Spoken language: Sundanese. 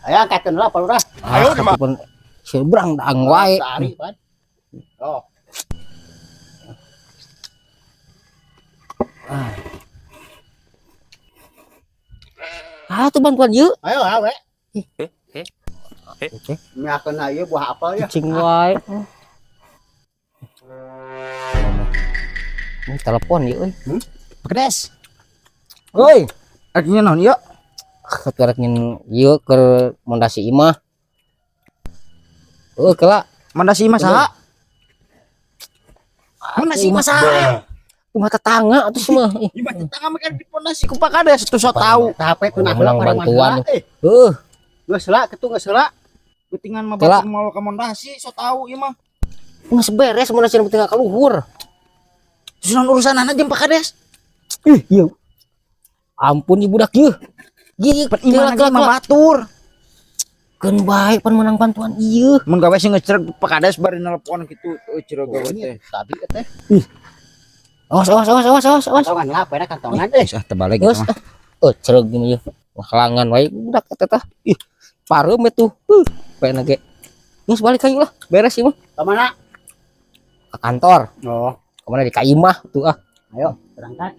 Ayo angkatkeun lah, Pak Lurah. Ah, pun seberang daang wae. Sehari, Pan. Oh. Ah, tuh bantuan yuk. Ayo, awe. Oke, Miakeun ieu buah apel ya. Cicing wae. Ini telepon yuk, euy. Pedes. Oi, Artinya naon ieu? Keur nyin ieu keur mondasi imah. Heuh, kela. Mondasi imah saha? Mondasi imah saha? Imah tetangga atuh semua. Ih, Imah tetangga mah kan di pondasi ku Pak Kades tuh so tau. Tapi tuh nah Menang heula bantuan. Eh, Heuh, geus heula kitu geus heula. Geutingan mah Kela. batur mau ka mondasi so tau ieu mah. Geus beres mondasi nu penting ka luhur. Terus naon urusanana jeung Pak Kades? Ih, iya. Ampun ieu budak ieu. Ieu Pan imah kela lagi mah batur. Keun bae pan menang bantuan ieu. Mun gawe sih ngecreg Pak Kades bari nelpon kitu euy cereg gawe teh. Tadi teh. Awas awas awas awas awas awas. Kantongan lah, pena kantongan eh. Ah terbalik gitu Geus mah. ah. Eh, cereg gini ieu. Halangan wae budak eta tah. Ih, pareum atuh. Pena ge. Geus balik hayu lah, beres ieu mah. Ka mana? Ke kantor. Oh, Kemana di ka imah tuh ah. ayo berangkat.